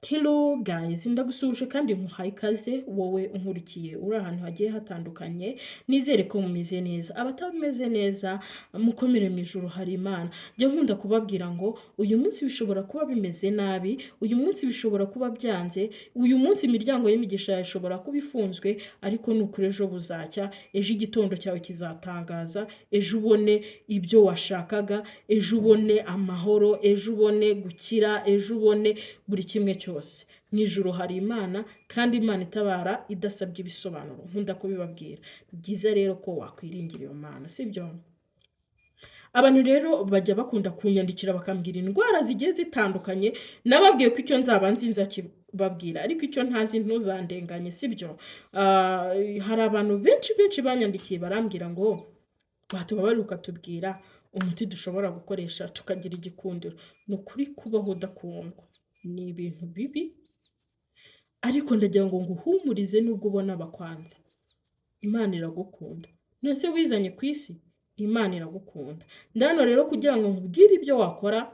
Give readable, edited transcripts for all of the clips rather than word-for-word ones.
Hello guys, ndagusuhuje kandi nkuhaye ikaze wowe unkurikiye uri ahantu hagiye hatandukanye. Nizere ko mumeze neza. Abatameze neza, mukomere, mu ijuru hari Imana. Njya nkunda kubabwira ngo uyu munsi bishobora kuba bimeze nabi, uyu munsi bishobora kuba byanze, uyu munsi imiryango y'imigisha yawe ishobora kuba ifunzwe, ariko ni ukuri ejo buzacya, ejo igitondo cyawe kizatangaza, ejo ubone ibyo washakaga, ejo ubone amahoro, ejo ubone gukira, ejo ubone buri kimwe cyose. Mu ijuru hari Imana, kandi Imana itabara idasabye ibisobanuro. Nkunda kubibabwira. Ni byiza rero ko wakwiringira iyo Mana, sibyo? Abantu rero bajya bakunda kunyandikira bakambwira indwara zigiye zitandukanye. Nababwiye ko icyo nzaba nzi nzakibabwira, ariko icyo ntazi ntuzandenganye, sibyo? Hari abantu benshi benshi banyandikiye barambwira ngo watubabarira ukatubwira umuti dushobora gukoresha tukagira igikundiro. Ni ukuri, kubaho udakundwa ni ibintu bibi, ariko ndagira ngo nguhumurize: nubwo ubona bakwanze, Imana iragukunda. None wizanye ku isi? Imana iragukunda. Ndano rero kugira ngo nkubwire ibyo wakora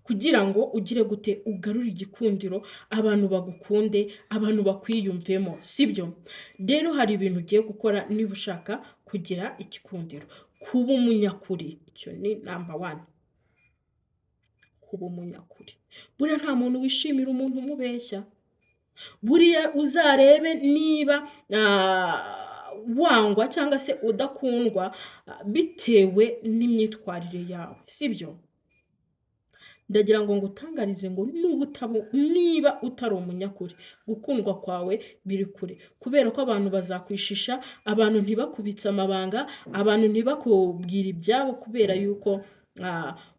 kugira ngo ugire gute, ugarure igikundiro, abantu bagukunde, abantu bakwiyumvemo, sibyo? Rero hari ibintu ugiye gukora niba ushaka kugira igikundiro. Kuba umunyakuri, icyo ni number one. Kuba umunyakuri, buriya nta muntu wishimira umuntu umubeshya. Buriya uzarebe niba wangwa cyangwa se udakundwa bitewe n'imyitwarire yawe, sibyo? Ndagira ngo ngutangarize ngo niba utari umunyakuri, gukundwa kwawe biri kure, kubera ko abantu bazakwishisha, abantu ntibakubitse amabanga, abantu ntibakubwire ibyabo, kubera yuko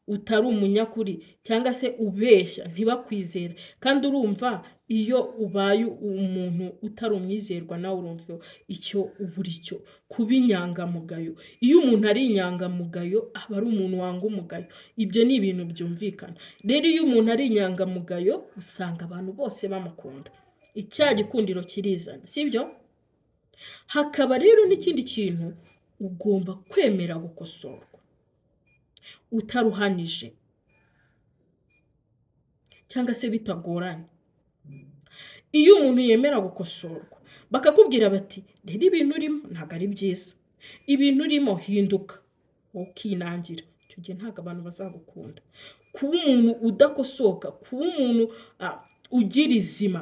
utari umunyakuri cyangwa se ubeshya, ntibakwizere. Kandi urumva iyo ubaye umuntu utari umwizerwa, nawe urumva icyo uba uri cyo. Kuba inyangamugayo: iyo umuntu ari inyangamugayo aba ari umuntu wanga umugayo. Ibyo ni ibintu byumvikana. Rero iyo umuntu ari inyangamugayo, usanga abantu bose bamukunda, icya gikundiro kirizana, sibyo? Hakaba rero n'ikindi kintu: ugomba kwemera gukosorwa utaruhanije cyangwa se bitagoranye. Iyo umuntu yemera gukosorwa, bakakubwira bati: "Rero ibintu urimo ntabwo ari byiza, ibintu urimo hinduka," ukinangira, icyo gihe ntabwo abantu bazagukunda. Kuba umuntu udakosoka, kuba umuntu ugira izima,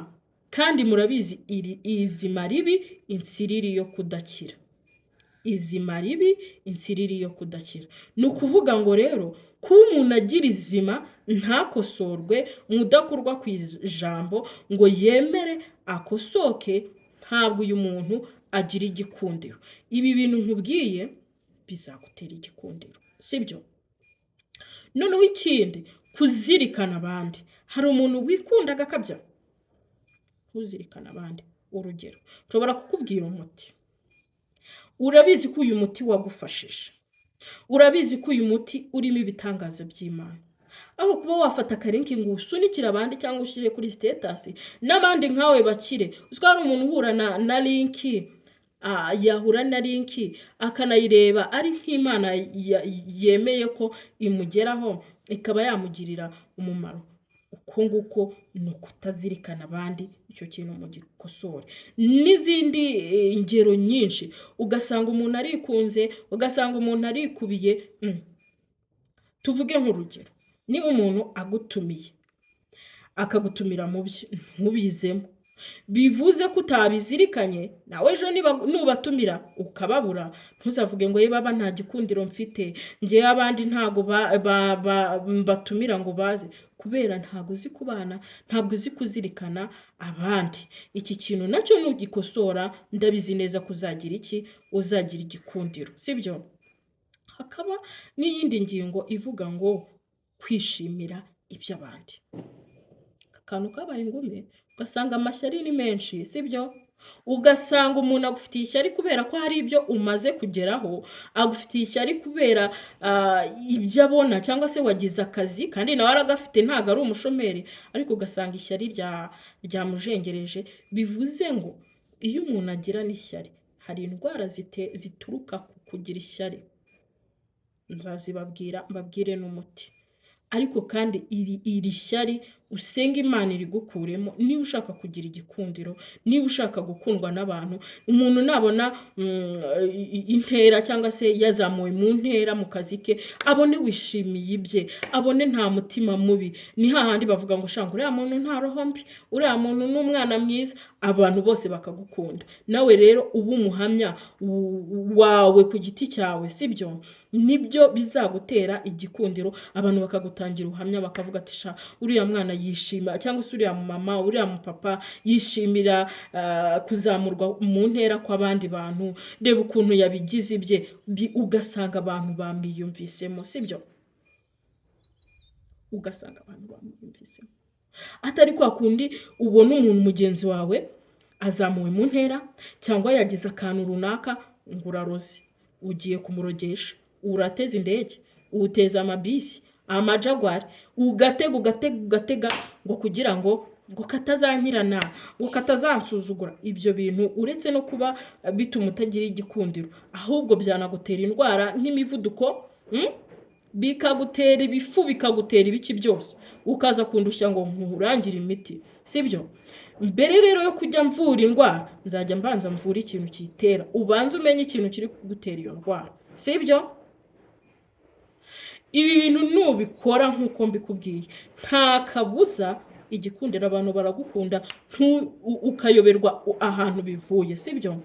kandi murabizi iri izima ribi insiriri yo kudakira, izima ribi insiriri yo kudakira. Ni ukuvuga ngo rero kuba umuntu agira izima, ntakosorwe, mudakurwa ku ijambo ngo yemere akosoke, ntabwo uyu muntu agira igikundiro. Ibi bintu nkubwiye bizagutera igikundiro, sibyo? Noneho ikindi, kuzirikana abandi. Hari umuntu wikunda agakabya, ntuzirikane abandi. Urugero, nshobora kukubwira umuti, urabizi ko uyu muti wagufashije, urabizi ko uyu muti urimo ibitangaza by'Imana. Aho kuba wafata aka link ngo usunikire abandi cyangwa ushyire kuri status n'abandi nkawe bakire. Uziko hari umuntu uhura na link, yahura na link akanayireba ari nk'Imana yemeye ko imugeraho, ikaba yamugirira umumaro. Uko nguko ni ukutazirikana abandi. Icyo kintu mugikosore. N'izindi ngero nyinshi: ugasanga umuntu arikunze, ugasanga umuntu arikubiye. Tuvuge nk'urugero, niba umuntu agutumiye, akagutumira mu bye, ntubizemo, bivuze ko utabizirikanye. Nawe ejo nubatumira ukababura, ntuzavuge ngo: "Ye baba, nta gikundiro mfite ngewe, abandi ntago mbatumira ngo baze," kubera ntabwo uzi kubana, ntabwo uzi kuzirikana abandi. Iki kintu nacyo nugikosora, ndabizi neza ko uzagira iki? Uzagira igikundiro, sibyo? Hakaba n'iyindi ngingo ivuga ngo kwishimira iby'abandi. Aka kantu kabaye ingume, ugasanga amashyari ni menshi, sibyo? Ugasanga umuntu agufitiye ishyari kubera ko hari ibyo umaze kugeraho, agufitiye ishyari kubera ibyo abona, cyangwa se wagize akazi kandi nawe aragafite, ntabwo ari umushomeri, ariko ugasanga ishyari ryamujengereje. Bivuze ngo iyo umuntu agira n'ishyari, hari indwara zituruka ku kugira ishyari, nzazibabwira mbabwire n'umuti. Ariko kandi iri shyari Usenge Imana irigukuremo niba ushaka kugira igikundiro, niba ushaka gukundwa n'abantu. Umuntu nabona intera cyangwa se yazamuwe mu ntera mu kazi ke, abone wishimiye ibye, abone nta mutima mubi. Ni hahandi bavuga ngo: "Shanga uriya muntu nta roho mbi, uriya muntu ni umwana mwiza," abantu bose bakagukunda. Nawe rero uba umuhamya wawe ku giti cyawe, sibyo? Nibyo bizagutera igikundiro, abantu bakagutangira ubuhamya, bakavuga ati: "Sha, uriya mwana yishima," cyangwa se "uriya mama, uriya mupapa yishimira kuzamurwa mu ntera kw'abandi bantu, reba ukuntu yabigize ibye." Ugasanga abantu bamwiyumvisemo, sibyo? Ugasanga abantu bamwiyumvisemo, atari kwa kundi ubona umuntu mugenzi wawe azamuwe mu ntera cyangwa yagize akantu runaka, ngo uraroze, ugiye kumurogesha, urateze indege, uteza amabisi, amajagwari, ugatega, ugatega, ugatega, ngo kugira ngo katazankirana, ngo katazansuzugura. Ibyo bintu, uretse no kuba bituma utagira igikundiro, ahubwo byanagutera indwara nk'imivuduko, Bikagutera ibifu, bikagutera ibiki byose, ukaza kundushya ngo nkurangire imiti, sibyo? Mbere rero yo kujya mvura indwara, nzajya mbanza mvura ikintu kiyitera. Ubanze umenye ikintu kiri kugutera iyo ndwara, sibyo? Ibi bintu nubikora nk'uko mbikubwiye, nta kabuza igikundiro, abantu baragukunda, ukayoberwa ahantu bivuye, sibyo?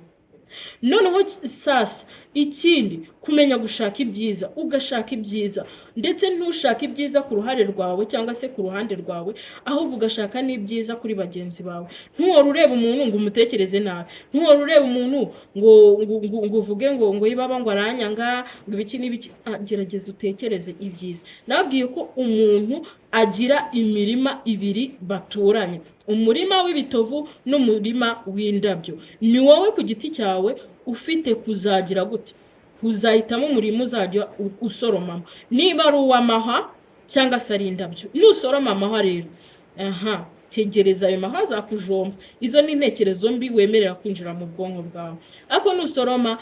Noneho sasa ikindi, kumenya gushaka ibyiza, ugashaka ibyiza, ndetse ntushake ibyiza ku ruhare rwawe cyangwa se ku ruhande rwawe, ahubwo ugashaka n'ibyiza kuri bagenzi bawe. Ntuhore ureba umuntu ngo umutekereze nabi, ntuhore ureba umuntu ngo uvuge ngo ibaba, ngo aranyanga, ngo ibiki n'ibiki. Ah, gerageza utekereze ibyiza. Nababwiye ko umuntu agira imirima ibiri baturanye, umurima w'ibitovu n'umurima w'indabyo. Ni wowe ku giti cyawe ufite kuzagira gute? Kuzahitamo umurima uzajya usoromamo, niba ari uw'amahwa cyangwa se ari indabyo. Nusoroma amahwa rero, aha tegereza, ayo mahwa azakujomba. Izo ni intekerezo mbi wemerera kwinjira mu bwonko bwawe. Ariko nusoroma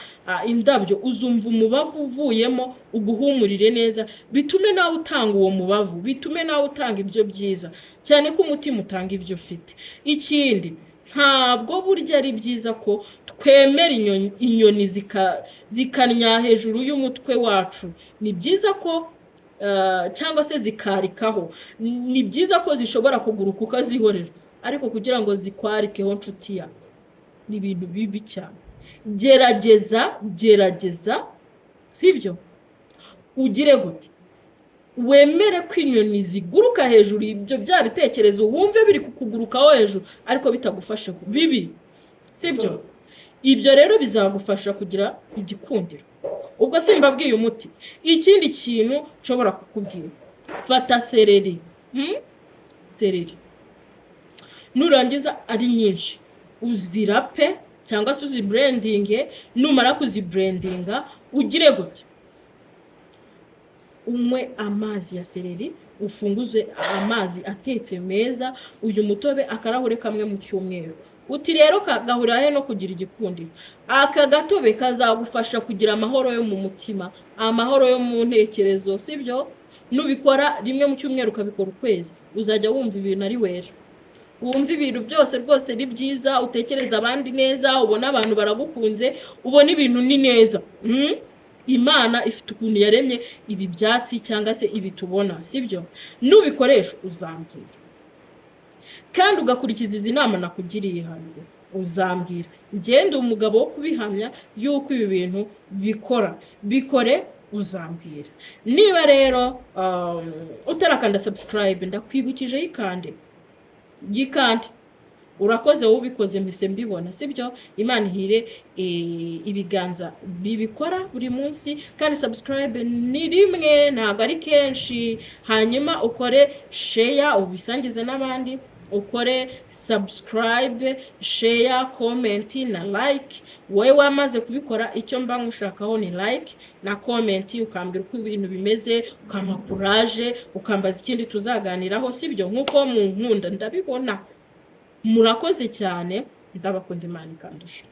indabyo, uzumva umubavu uvuyemo uguhumurire neza, bitume nawe utanga uwo mubavu, bitume nawe utanga ibyo byiza, cyane ko umutima utanga ibyo ufite. Ikindi, ntabwo burya ari byiza ko twemera inyoni zikannya hejuru y'umutwe wacu. Ni byiza ko cyangwa se zikarikaho. Ni byiza ko zishobora kuguruka ukazihorera, ariko kugira ngo zikwarikeho, nshuti ya, ni ibintu bibi cyane. Gerageza, gerageza, sibyo? Ugire gute? Wemere ko inyoni ziguruka hejuru, ibyo bya bitekerezo wumve biri kukugurukaho hejuru, ariko bitagufashe bibi, sibyo? Ibyo rero bizagufasha kugira igikundiro. Ubwo simbabwiye umuti. Ikindi kintu nshobora kukubwira, fata seleri, Seleri nurangiza ari nyinshi uzirape cyangwa se uziblendinge. Numara kuziblendinga, ugire gute? Unywe amazi ya seleri, ufunguze amazi atetse meza, uyu mutobe akarahure kamwe mu cyumweru. Uti rero gahurira he no kugira igikundiro? Aka gatobe kazagufasha kugira amahoro yo mu mutima, amahoro yo mu ntekerezo, sibyo? Nubikora rimwe mu cyumweru, ukabikora ukwezi, uzajya wumva ibintu ari wera, wumva ibintu byose rwose ni byiza, utekereza abandi neza, ubona abantu baragukunze, ubona ibintu ni neza. Imana ifite ukuntu yaremye ibi byatsi cyangwa se ibi tubona, sibyo? Nubikoresha uzambwira, kandi ugakurikiza izi nama nakugiriye hano, uzambwira. Ngende umugabo wo kubihamya yuko ibi bintu bikora. Bikore, uzambwira. Niba rero utarakanda subscribe, ndakwibukije, yikande, yikande. Urakoze wowe ubikoze, mpise mbibona, sibyo? Imana ihire ibiganza bibikora buri munsi. Kandi subscribe ni rimwe, ntabwo ari kenshi. Hanyuma ukore share, ubisangize n'abandi. Ukore subscribe, share, comment na like. Wowe wamaze kubikora, icyo mba nkushakaho ni like na comment, ukambwira uko ibintu bimeze, ukampa courage, ukambaza ikindi tuzaganiraho, sibyo? Nk'uko mu nkunda ndabibona. Murakoze cyane, ndabakunda, Imana ikandusha.